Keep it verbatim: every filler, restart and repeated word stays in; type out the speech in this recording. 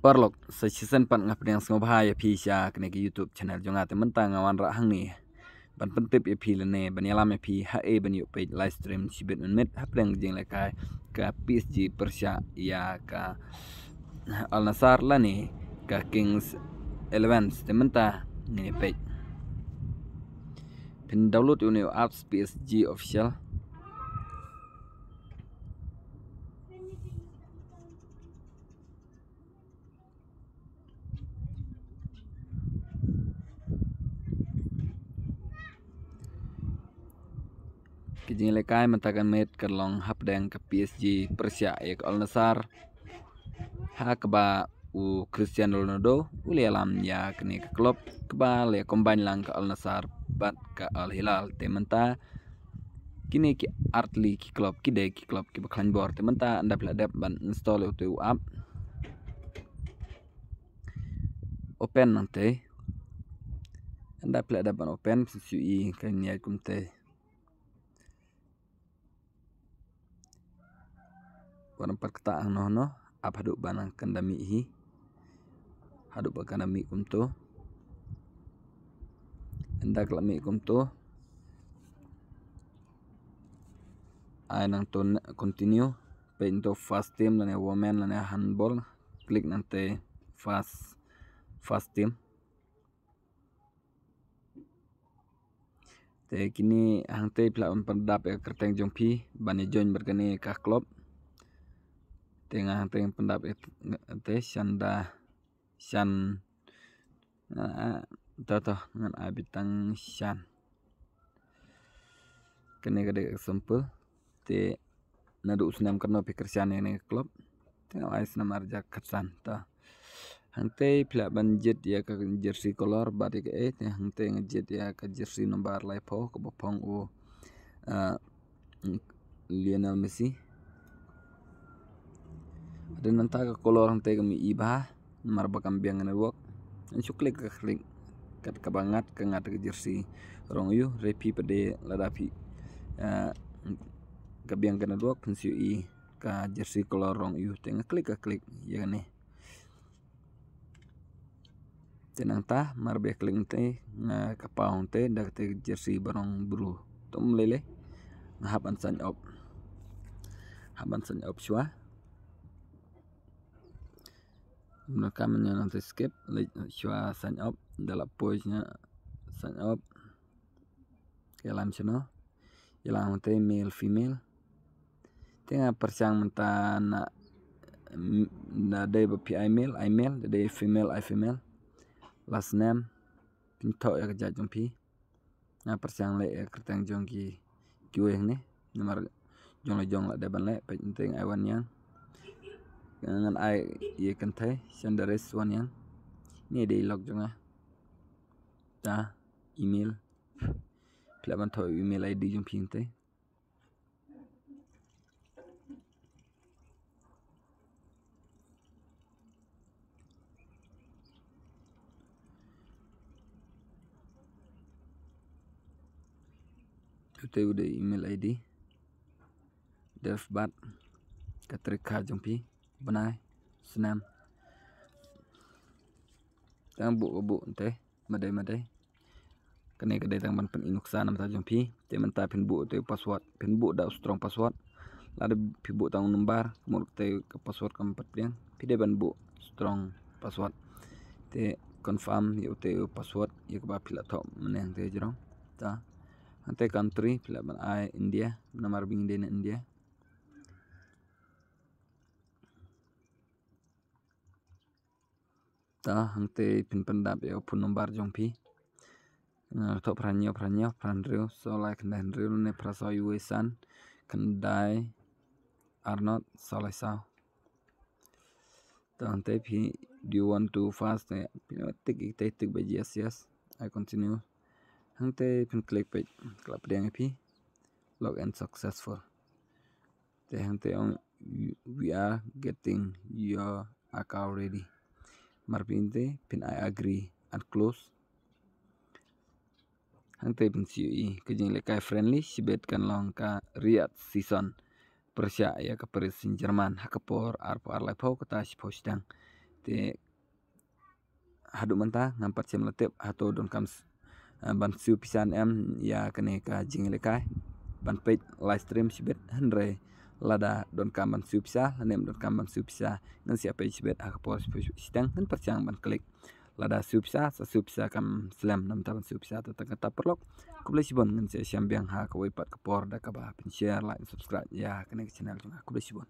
Paralok, sa shisien pat nga pdiang sngewbha ïa phi sha kane ka YouTube channel jong nga. Te mynta nga wanrah hangne ban pyntip ïa phi lane ban ïalam ïa phi ha e ban ïoh peit live stream shibit mynmiet hapdeng ka jinglehkai ka P S G pyrshah ïa ka Al Nassr lane ka Kings Eleven. Te mynta ngin ïa peit. Phin download ïa une u apps P S G Official. Ka jinglehkai mynta ka miet ka long hapdeng ka P S G pyrshah ïa ka Al Nassr, ha kaba u Cristiano Ronaldo u la ïalam ïa kane ka club kaba la combine lang ka Al Nassr bad ka Al Hilal. Te mynta kine ki artylli ki club ki dei ki club kiba khlaiñ bor. Te mynta ynda phi la dep ban install ïa uto u app, open nangtei. Ynda phi la dep ban open, phin shu i kan ïaid kumtei. Wat nym pat ktah hangno hangno, ap haduh ba kan da mih hi. Haduh ba kan da mih kumto. Ynda ka la mih kumto, ai nangto continue. Peit nangto first team lane women lane handball. Click nangtei first, first team. Te kine hangtei phi lah ban pyndap ïa ka kyrteng jong phi ban ïa join bad kane ka club. Te nga hangtei ngan pyndap ïa te Shanda Shan. Ah, to to ngan ai beit tang Shan. Kane ka dei ka sample. Te naduh u snem katno phi kyrshan ïa kane ka club. Te nga ai snem ar hajar khatsan. To. Hangtei phi lah ban jied ïa ka jersey color bad ïa kaei. Te hangtei nga jied ïa ka jersey number laiphew kaba phong u, ah, Lionel Messi. Hadien nangta ka color hangtei kam i bha namar ba kam biang ka network. Ngan shu click ka click. Kat kaba ngat ka ngat ka jersey rong ïu, re phi pat de lada phi, ah, ka biang ka network, ngan shu i ka jersey color rong ïu. Te nga click ka click ïa kane. Te nangta mar ba click te nga ka paw te da kata ka jersey ba rong blue. Tum lei lei. Nga hap ban sign up. Hap ban sign up shuwa. Muna ka mynta nangta skip, leit shuwa sign up, da la poi shuwa sign up. Ïalam shano. Ïalam te male female. Te nga pyrshang mynta na, mm, na dei ba phi ai male, ai male, da dei female, ai female. Last name. Phin thoh ïa ka jait jong phi. Nga pyrshang leh ïa ka kyrteng jong ki kiwei hangne. Namar jong la jong la dei ban leh, peit nte nga ai Wan Yang. Ngan ai ïa kynthei Shandaris Wan Yang. Ni dei lok jong nga. Ta email. Phi lah ban thoh email I D jong phi nte. Ute u dei email I D. Def bat ka trika jong phi. Bnai. Snam. Tang bu bu nte. Madai madai. Kane ka dei tang ban pyn-i nuksa na bynta jong phi. Te mynta phin buh te password. Phin buh da u strong password. Lada phi buh tang u number, mut te ka password kam pat pdiang. Phi dei ban buh strong password. Te confirm ïa u te u password ïa kaba phi la thoh mynne hangte jrong. Ta. Hangte country phi lah ban ai India. Namar ba ngi dei na India. Ta hangte phin pyndap ïa u phone number jong phi. Nga thoh phra hynñiew phra hynñiew phra hynriew saw lai khyndai hynriew ne phra saw uwei san khyndai arngut saw lai saw. Ta hangte phi, do you want to fast? Phi tik ïa kata, tik ba yes yes. I continue. Hangte phin click peit ka la pdiang ïa phi. Log in successful. Te hangte ong, "We are getting your account ready." Mar phi te phin ai agree and close. Hangte phin shu i ka jinglehkai friendly shibit kan long ka Riyadh Season pyrshah ïa ka Paris Saint-Germain ha ka por arphew ar laiphew kata shiphew shiteng. Te haduh mynta ngam pat shym la tip hato donkam s- eh, ban siew pisa ne em ïa kane ka jingïalehkai ban peit live stream shibit. Hynrei lada donkam ban siew pisa lane em donkam ban siew pisa, ngan sa peit shibit ha ka por shiteng, ngan pyrshang ban klik. Lada siew pisa sa siew pisa, kam slem namar ban siew pisa. Te tang kata paralok, khublei shibun, ngan sa ïashem biang ha kawei pat ka por da kaba phin share, like, subscribe ïa kane ka channel jong nga. Khublei shibun.